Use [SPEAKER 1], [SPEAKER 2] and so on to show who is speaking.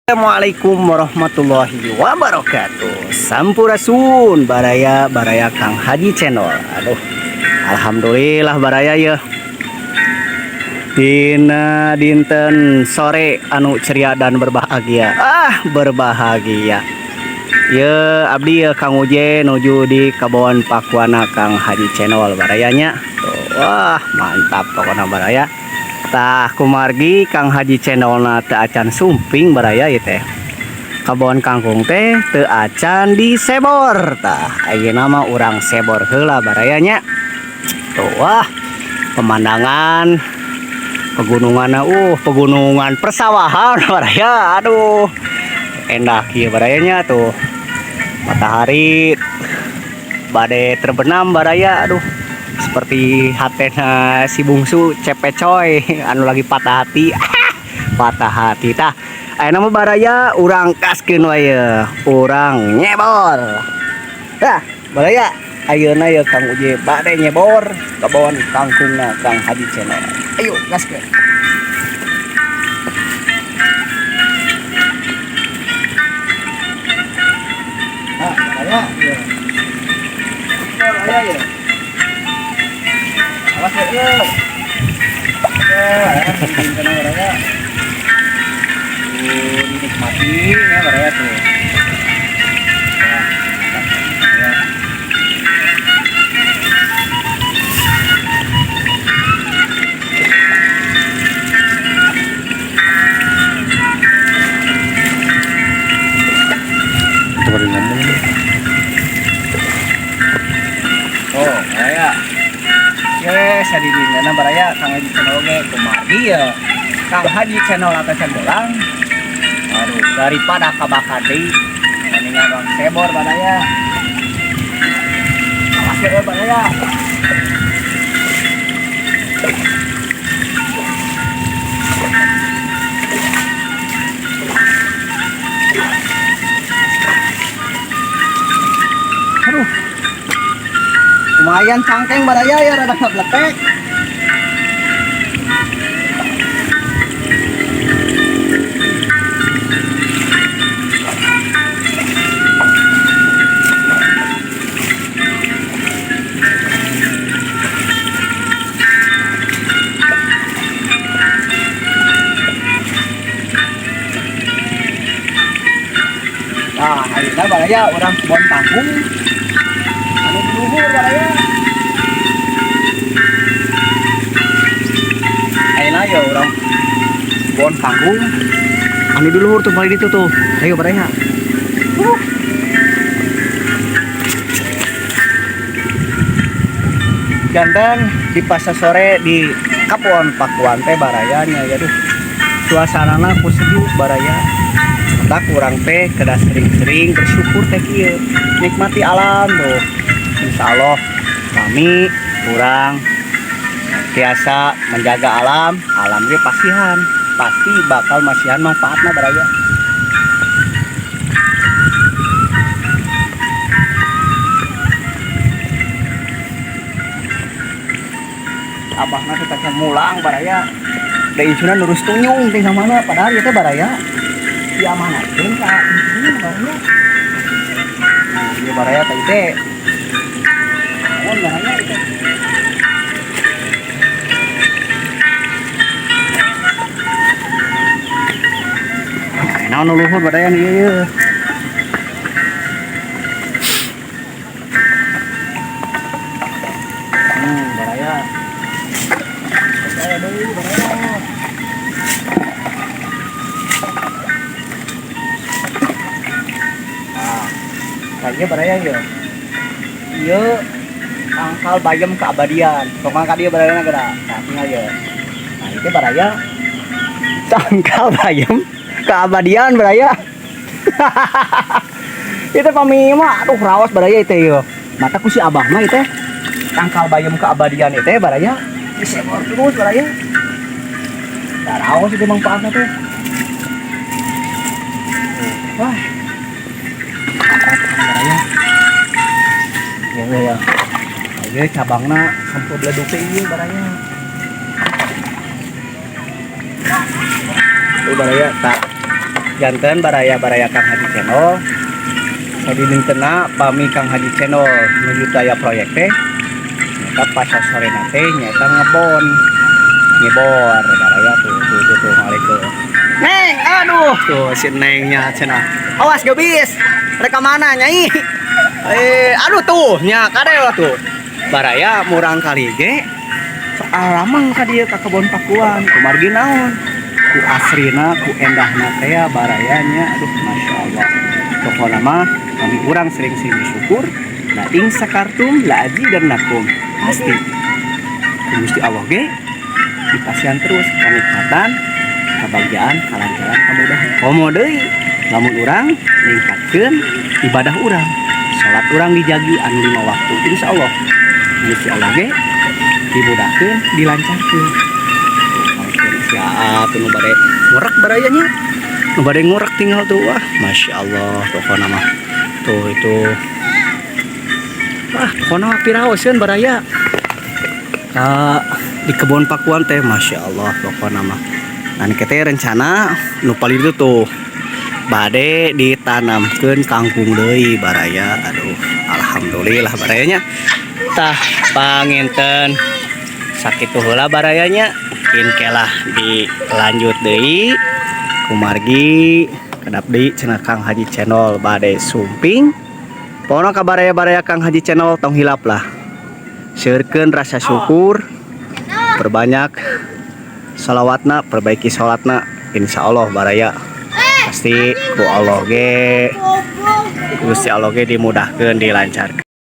[SPEAKER 1] Assalamualaikum warahmatullahi wabarakatuh. Sampurasun baraya, baraya Kang Haji Channel. Aduh, alhamdulillah baraya ya. Dina dinten sore anu ceria dan berbahagia. Ah, berbahagia. Ya, abdi ya Kang Uje nuju di Kabawan Pakuana Kang Haji Channel barayanya. Tuh, wah, mantap pokoknya baraya. Tah, kumargi Kang Haji Channelna teu acan sumping baraya ieu teh. Kabon kangkung teh teu acan disebor. Tah, ayeuna mah urang sebor heula barayanya. Tuh, wah, pemandangan pegunungan, pegunungan persawahan baraya. Aduh, endah kieu barayanya tuh. Matahari bade terbenam baraya. Aduh, seperti hatena si bungsu cepecoy anu lagi patah hati, patah hati. Tah, ayeuna mah baraya urang kaskeun wae, urang nyebor. Tah, baraya, ayeuna ya Kang Uje bade nyebor kebon kangkungna Kang Haji Channel. Ayo gaskeun. Nah, baraya ya. Baraya ya. Awas ya. Oke, kena baraya. Tuh, dinikmati ya baraya tuh. Ya, ya.
[SPEAKER 2] Coba ngomong.
[SPEAKER 1] Oh, baraya. Yes, di dina baraya Kang Haji Channel ge kumargi ya. Kang Haji Channel atasan bolang. Aduh, daripada kabakar deui mendingan urang sebor baraya. Awas ya baraya. Aduh. Lumayan cangkeng baraya ya, rada ngabletek. Nah, ayeuna baraya urang kebon kangkung anu di luhur baraya. Ayeuna ya urang kebon kangkung anu di luhur tuh, paling ditu tuh. Ayo baraya. Janten di pasar sore di Kapuan Pakuan teh barayanya ya, duh. Suasanana ku sejuk baraya. Tak kurang teh kedah sering-sering bersyukur teh kieu. Nikmati alam tuh. Insya Allah kami kurang tiasa menjaga alam, alam ge pasihan, pasti bakal masihan manfaatna baraya. Abahna teh teh mulang baraya. Da incuna lurus tunyung teh mana padahal ieu teh baraya diamanatkeun ka incuna baraya. Nah, ieu baraya teh teh. Naon baraya itu? Nah, naon nu luhur baraya ieu ieu. Baraya. Baraya deui baraya. Ah, kayaknya baraya ya. Ieu tangkal bayam keabadian. Tong ka dieu baraya geura. Nah, tinggal ya. Nah, itu baraya tangkal bayam keabadian baraya. Itu pami mah aduh rawas baraya itu ya. Mata ku si abah mah itu tangkal bayam keabadian itu baraya disebor terus baraya. Nah, rawas itu manfaatnya tuh. Wah. Baraya. Ya ya ya. Ieu cabangna sampai beleduk teh ieu baraya. Tuh baraya tak. Janten baraya-baraya Kang Haji Channel, sadidintena pami Kang Haji Channel nuju taya proyek teh nyaeta pas sore teh nyaeta ngebon ngebor, baraya. Tuh tuh tuh tuh, ngalikeun Neng, aduh, tuh si Nengnya cenah. Awas gebis, rek mana, Nyai? Eh, aduh, tuh nya kade lah tuh. Baraya, murang kali ge sok alamang ka dieu ka Kebon Pakuan, kumargi naon? Ku asrina, ku endahna teh ya, barayanya. Aduh, masya Allah. Pokokna mah kami urang sering-sering bersyukur. La in syakartum la azidannakum. Pasti ku Gusti Allah ge dipasihan terus kenikmatan, kebahagiaan, kelancaran, kemudahan. Komo deui lamun urang ningkatkeun ibadah urang, salat urang dijagi anu 5 waktu, insya Allah Gusti Allah ge dimudahkeun, dilancarkeun. Siap nu bade ngurek, barayanya, nu bade ngurek tinggal tuh. Wah, masya Allah, pokokna mah tuh itu. Wah, pokokna mah piraoseun, baraya, ka di Kebon Pakuan teh, masya Allah pokokna mah. Nah, kita rencana nu paling itu tuh bade ditanamkeun kangkung deui, baraya. Aduh, alhamdulillah, barayanya. Tah, panginten sakitu heula, barayanya. Mungkin kelah dilanjut deui, kumargi kedap deui cenah Kang Haji Channel bade sumping. Pokoknya ka baraya-baraya Kang Haji Channel, tong hilap lah seueurkeun rasa syukur, perbanyak salawatna, perbaiki salatna. Insya Allah, baraya, pasti ku Allah ge, Gusti Allah ge dimudahkeun, dilancarkeun.